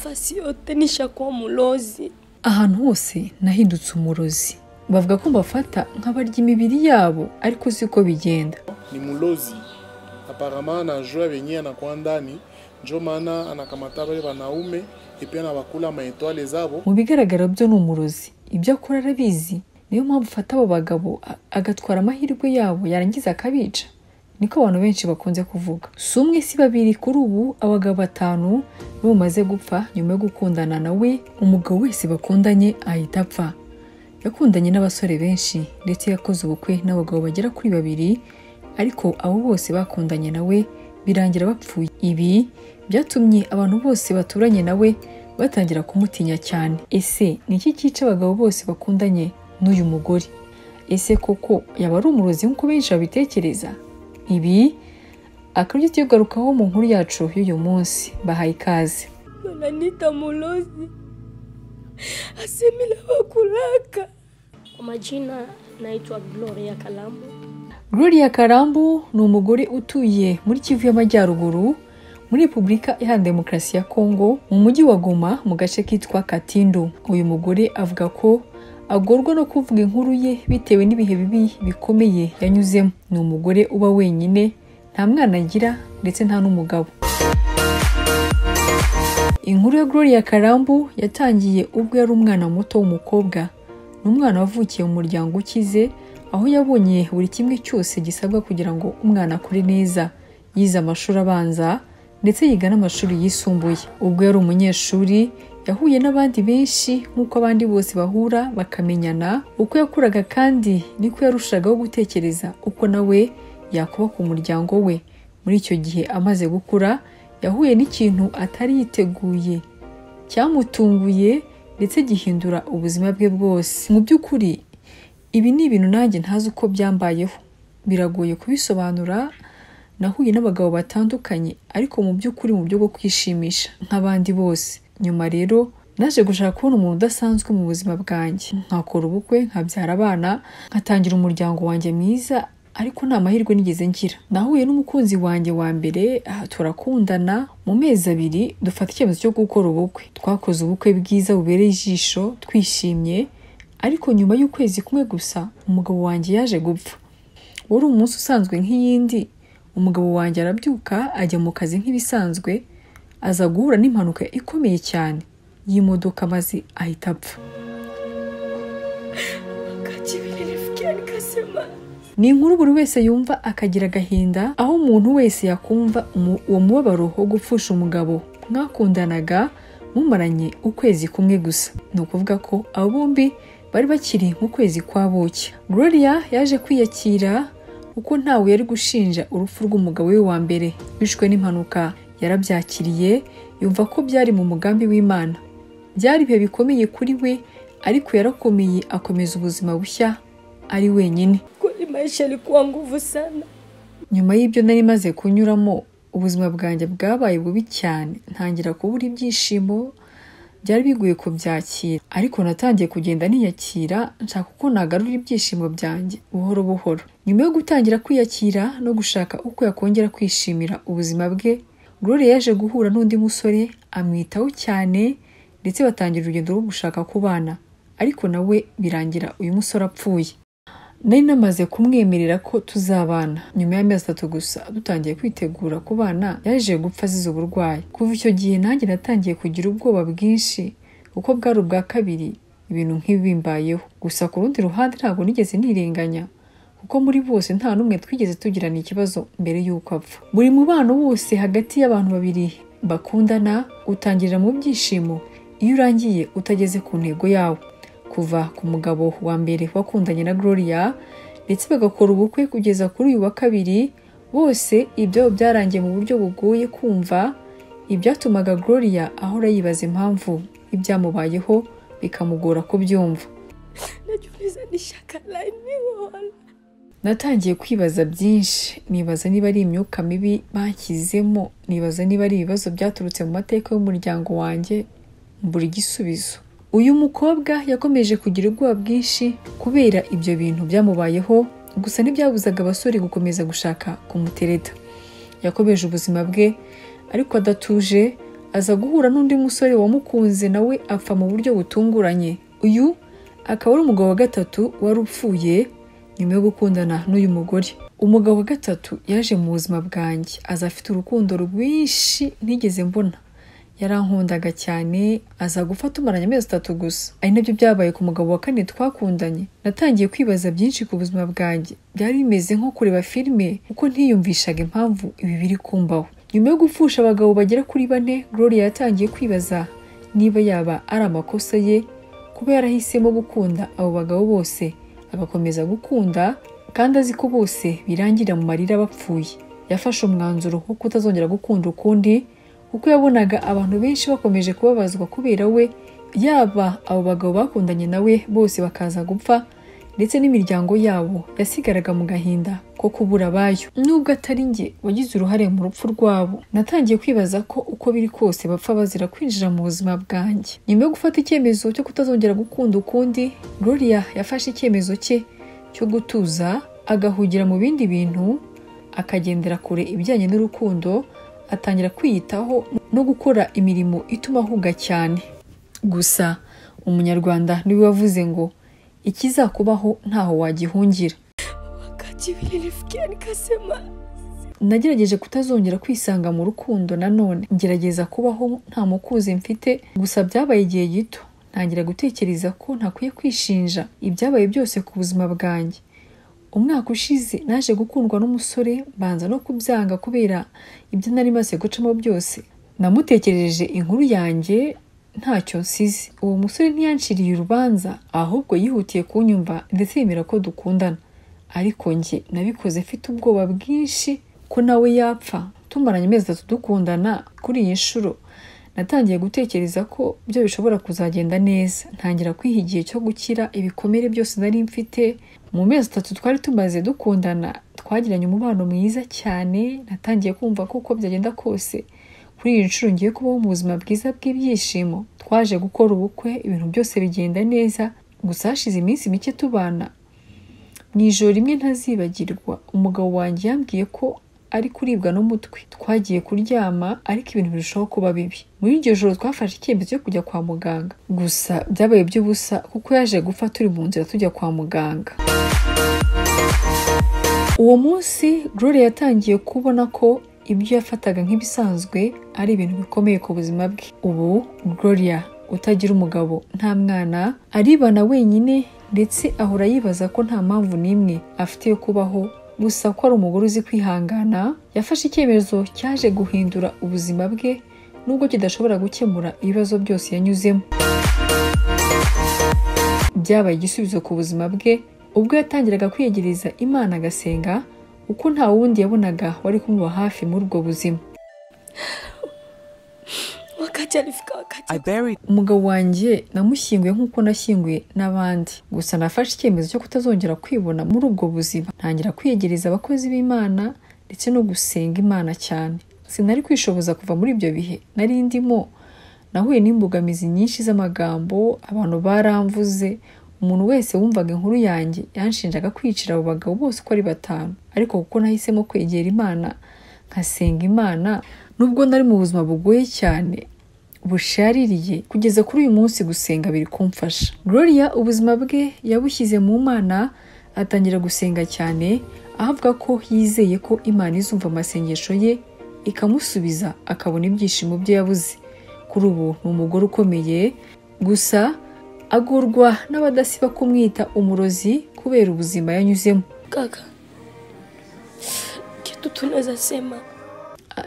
Fasi yote nishakuwa mulozi. Ahantu hose nahindutse umurozi. Bavuga ko mbafata nk'abarya imibiri yabo, ariko siko bigenda. Ni mulozi. Apparemment anajua venye anakuwa ndani, njo maana anakamata wale wanaume epia anabakula maetoile zabo. Mu bigaragara byo ni umurozi. Ibyo akora arabizi. Niyo mpamvu afata abo bagabo agatwara amahirwe yabo yarangiza akabica. Niko abantu benshi bakunze kuvuga. Si umwe si babiri, kuri ubu abagabo batanu nibo bamaze gupfa nyuma yo gukundana nawe. Umugabo wese bakundanye ahita apfa. Yakundanye n'abasore benshi ndetse yakoze ubukwe n'abagabo bagera kuri babiri, ariko abo bose bakundanye nawe birangira bapfuye. Ibi byatumye abantu bose baturanye nawe batangira kumutinya cyane. Ese ni iki cyica abagabo bose bakundanye n'uyu mugore? Ese koko yaba ari umurozi nk'uko benshi babitekereza? Ibi akaba aribyo tugarukaho mu nkuru yacu y'uyu munsi. Bahaye ikaze. Bananita mulozi asemila bakulaka. Kwa majina naitwa Gloria Kalambu. Gloria Karambu ni umugore utuye muri Kivu y'Amajyaruguru, muri Repubulika Iharanira Demokarasi ya Kongo, mu mujyi wa Goma, mu gace kitwa Katindo. Uyu mugore avuga ko agorwa no kuvuga inkuru ye bitewe n'ibihe bibi bikomeye yanyuzemo. Ni umugore uba wenyine, nta mwana agira ndetse nta n'umugabo. Inkuru ya Gloria Karambu yatangiye ubwo yari umwana muto w'umukobwa. Ni umwana wavukiye mu muryango ukize, aho yabonye buri kimwe cyose gisabwa kugira ngo umwana akure neza. Yize amashuri abanza ndetse yiga n'amashuri yisumbuye. Ubwo yari umunyeshuri yahuye n'abandi benshi nk'uko abandi bose bahura bakamenyana. Uko yakuraga kandi niko yarushagaho gutekereza uko nawe yakubaka umuryango we. Muri icyo gihe amaze gukura yahuye n'ikintu atari yiteguye cyamutunguye ndetse gihindura ubuzima bwe bwose. Mu by'ukuri ibi ni ibintu nanjye ntazi uko byambayeho, biragoye kubisobanura. Nahuye n'abagabo batandukanye, ariko mu by'ukuri mu buryo bwo kwishimisha nk'abandi bose. Nyuma rero naje gushaka kubona umuntu udasanzwe mu buzima bwanjye, nkakora ubukwe, nkabyara abana, nkatangira umuryango wanjye mwiza, ariko nta mahirwe nigeze ngira. Nahuye n'umukunzi wanjye wa mbere, turakundana, mu mezi abiri dufata icyemezo cyo gukora ubukwe. Twakoze ubukwe bwiza bubereye ijisho, twishimye, ariko nyuma y'ukwezi kumwe gusa umugabo wanjye yaje gupfa. Wari umunsi usanzwe nk'iyindi. Umugabo wanjye arabyuka ajya mu kazi nk'ibisanzwe, aza guhura n'impanuka ikomeye cyane y'imodoka maze ahita apfa. Ni inkuru buri wese yumva akagira agahinda, aho umuntu wese yakumva uwo mubabaro wo gupfusha umugabo mwakundanaga mumaranye ukwezi kumwe gusa. Ni ukuvuga ko abo bombi bari bakiri mu kwezi kwa buki. Gloria yaje kwiyakira kuko ntawe yari gushinja urupfu rw'umugabo we wa mbere wishwe n'impanuka. Yarabyakiriye yumva ko byari mu mugambi w'Imana. Byari ibihe bikomeye kuri we, ariko yarakomeye akomeza ubuzima bushya ari wenyine. Maisha yalikuwa nguvu sana. Nyuma y'ibyo nari maze kunyuramo, ubuzima bwanjye bwabaye bubi cyane, ntangira kubura ibyishimo. Byari bigoye kubyakira, ariko natangiye kugenda niyakira, nshaka uko nagarura ibyishimo byanjye buhoro buhoro. Nyuma yo gutangira kwiyakira no gushaka uko yakongera kwishimira ubuzima bwe, Gloria yaje guhura n'undi musore amwitaho cyane, ndetse batangira urugendo rwo gushaka kubana, ariko nawe birangira uyu musore apfuye. Nari namaze kumwemerera ko tuzabana. Nyuma y'amezi atatu gusa dutangiye kwitegura kubana, yaje gupfa azize uburwayi. Kuva icyo gihe nanjye natangiye kugira ubwoba bwinshi, kuko bwari ubwa kabiri ibintu nk'ibi bimbayeho. Gusa ku rundi ruhande ntabwo nigeze nirenganya, kuko muri bose nta n'umwe twigeze tugirana ikibazo mbere y'uko apfa. Buri mubano wose hagati y'abantu babiri bakundana utangirira mu byishimo, iyo urangiye utageze ku ntego yawo. Kuva ku mugabo wa mbere wakundanye na Gloria ndetse bagakora ubukwe kugeza kuri uyu wa kabiri, bose ibyo byarangiye mu buryo bugoye kumva. Ibyatumaga Gloria ahora yibaza impamvu ibyamubayeho bikamugora kubyumva. Natangiye kwibaza byinshi, nibaza niba ari imyuka mibi banshyizemo, nibaza niba ari ibibazo byaturutse mu mateka y'umuryango wanjye, mbura igisubizo. Uyu mukobwa yakomeje kugira ubwoba bwinshi kubera ibyo bintu byamubayeho, gusa ntibyabuzaga abasore gukomeza gushaka kumutereta. Yakomeje ubuzima bwe ariko adatuje, aza guhura n'undi musore wamukunze nawe apfa mu buryo butunguranye. Uyu akaba ari umugabo wa gatatu wari upfuye nyuma yo gukundana n'uyu mugore. Umugabo wa gatatu yaje mu buzima bwanjye aza afite urukundo rwinshi ntigeze mbona. Yarankundaga cyane, aza gufata tumaranye amezi 3 gusa. Ari nabyo byabaye ku mugabo wa kane twakundanye. Natangiye kwibaza byinshi ku buzima bwanjye. Byari bimeze nko kureba filime kuko ntiyumvishaga impamvu ibi biri kumbaho. Nyuma yo gupfusha abagabo bagera kuri 4, Gloria yatangiye kwibaza niba yaba ari amakosa ye kuba yarahisemo gukunda abo bagabo bose, agakomeza gukunda kandi azi ko bose birangira mu marira bapfuye. Yafashe umwanzuro wo kutazongera gukunda ukundi kuko yabonaga abantu benshi bakomeje kubabazwa kubera we, yaba abo bagabo bakundanye nawe bose bakaza gupfa, ndetse n'imiryango yabo yasigaraga mu gahinda ko kubura abayo. Nubwo atari njye wagize uruhare mu rupfu rwabo, natangiye kwibaza ko uko biri kose bapfa bazira kwinjira mu buzima bwanjye. Nyuma yo gufata icyemezo cyo kutazongera gukunda ukundi, Gloria yafashe icyemezo cye cyo gutuza, agahugira mu bindi bintu, akagendera kure ibijyanye n'urukundo, atangira kwiyitaho no gukora imirimo ituma ahuga cyane. Gusa umunyarwanda niwe wavuze ngo ikizakubaho ntaho wagihungira. Wakati nilifikia nikasema Nagerageje kutazongera kwisanga mu rukundo nanone, ngerageza kubaho nta mukunzi mfite, gusa byabaye igihe gito. Ntangira gutekereza ko ntakwiye kwishinja ibyabaye byose ku buzima bwanjye. Umwaka ushize naje gukundwa n'umusore, mbanza no kubyanga kubera ibyo nari maze gucamo byose. Namutekereje inkuru yanjye ntacyo nsize. Uwo musore ntiyanciriye urubanza, ahubwo yihutiye kunyumva ndetse yemera ko dukundana. Ariko njye nabikoze mfite ubwoba bwinshi ko nawe yapfa. Tumaranye amezi 3 dukundana, kuri iyi nshuro natangiye gutekereza ko byo bishobora kuzagenda neza. Ntangira kwiha igihe cyo gukira ibikomere byose nari mfite. Mu mezi 3 twari tumaze dukundana, twagiranye umubano mwiza cyane. Natangiye kumva ko uko byagenda kose kuri iyi nshuro ngiye kubaho mu buzima bwiza bw'ibyishimo. Twaje gukora ubukwe, ibintu byose bigenda neza. Gusa hashize iminsi mike tubana. Mu ijoro rimwe ntazibagirwa, umugabo wanjye yambwiye ko ari kuribwa n'umutwe. Twagiye kuryama ariko ibintu birushaho kuba bibi. Muri iryo joro twafashe icyemezo cyo kujya kwa muganga. Gusa byabaye by'ubusa kuko yaje gupfa turi mu nzira tujya kwa muganga. Uwo munsi Gloria yatangiye kubona ko ibyo yafataga nk'ibisanzwe ari ibintu bikomeye ku buzima bwe. Ubu Gloria utagira umugabo nta mwana, aribana wenyine, ndetse ahora yibaza ko nta mpamvu n'imwe afite yo kubaho, gusa ko ari umugore uzi kwihangana. Yafashe icyemezo cyaje guhindura ubuzima bwe, nubwo kidashobora gukemura ibibazo byose yanyuzemo. Byabaye igisubizo ku buzima bwe ubwo yatangiraga kwiyegereza Imana agasenga, kuko nta wundi yabonaga wari kumuba hafi muri ubwo buzima. Wakati alifika wakati Umugabo wanjye namushyinguye nk'uko nashyinguye n'abandi. Gusa nafashe icyemezo cyo kutazongera kwibona muri ubwo buzima. Ntangira kwiyegereza abakozi b'Imana ndetse no gusenga Imana cyane. Sinari kwishoboza kuva muri ibyo bihe nari ndimo. Nahuye n'imbogamizi nyinshi z'amagambo, abantu baramvuze. Umuntu wese wumvaga inkuru yanjye yanshinjaga kwicira abo bagabo bose uko ari 5. Ariko kuko nahisemo kwegera Imana, nkasenga Imana, nubwo nari mu buzima bugoye cyane bushaririye, kugeza kuri uyu munsi gusenga biri kumfasha. Gloria ubuzima bwe yabushyize mu Mana, atangira gusenga cyane, avuga ko yizeye ko Imana izumva amasengesho ye ikamusubiza akabona ibyishimo bye yabuze. Kuri ubu ni umugore ukomeye, gusa agorwa n'abadasiba kumwita umurozi kubera ubuzima yanyuzemo. Kaka, kitu tunaweza sema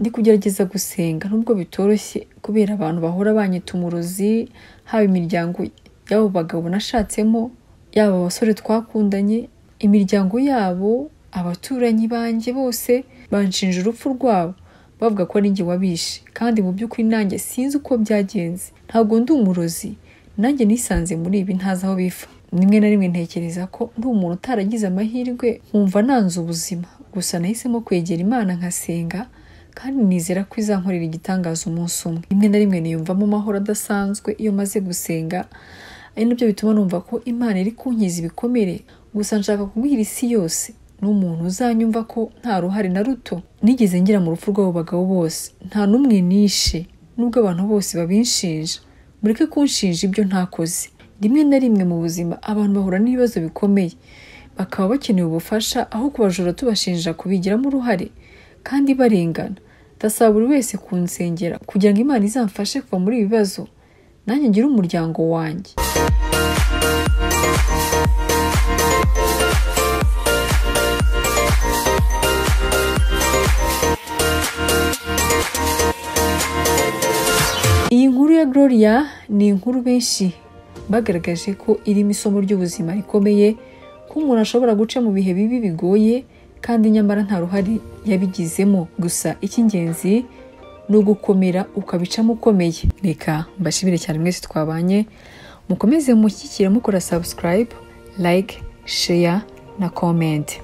Ndi kugerageza gusenga nubwo bitoroshye kubera abantu bahora banyita umurozi, haba imiryango y'abo bagabo nashatsemo, yaba abasore twakundanye, imiryango yabo, abaturanyi banjye bose banshinja urupfu rwabo, bavuga ko ari njye wabishe, kandi mu by'ukuri nanjye sinzi uko byagenze. Ntabwo ndi umurozi, nanjye nisanze muri ibi ntazi aho biva. Rimwe na rimwe ntekereza ko ndi umuntu utaragize amahirwe, nkumva nanze ubuzima. Gusa nahisemo kwegera Imana nkasenga, kandi nizera ko izankorera igitangaza umunsi umwe. Rimwe na rimwe niyumvamo amahoro adasanzwe iyo maze gusenga, ari nabyo bituma numva ko Imana iri kunkiza ibikomere. Gusa nshaka kubwira isi yose n'umuntu uzanyumva ko nta ruhare na ruto nigeze ngira mu rupfu rw'abo bagabo bose. Nta n'umwe nishe, nubwo abantu bose babinshinja. Mureke kunshinja ibyo ntakoze. Rimwe na rimwe mu buzima abantu bahura n'ibibazo bikomeye, bakaba bakeneye ubufasha aho kubajura tubashinja kubigiramo uruhare kandi barengana. Ndasaba buri wese kunsengera kugira ngo Imana izamfashe kuva muri ibi bibazo, nanjye ngire umuryango wanjye. Iyi nkuru ya Gloria ni inkuru benshi bagaragaje ko irimo isomo ry'ubuzima rikomeye, ko umuntu ashobora guca mu bihe bibi bigoye kandi nyamara nta ruhare yabigizemo. Gusa icy'ingenzi ni ugukomera ukabicamo ukomeye. Reka mbashimire cyane mwese twabanye, mukomeze mushyigikire mukora subscribe, like, share na comment.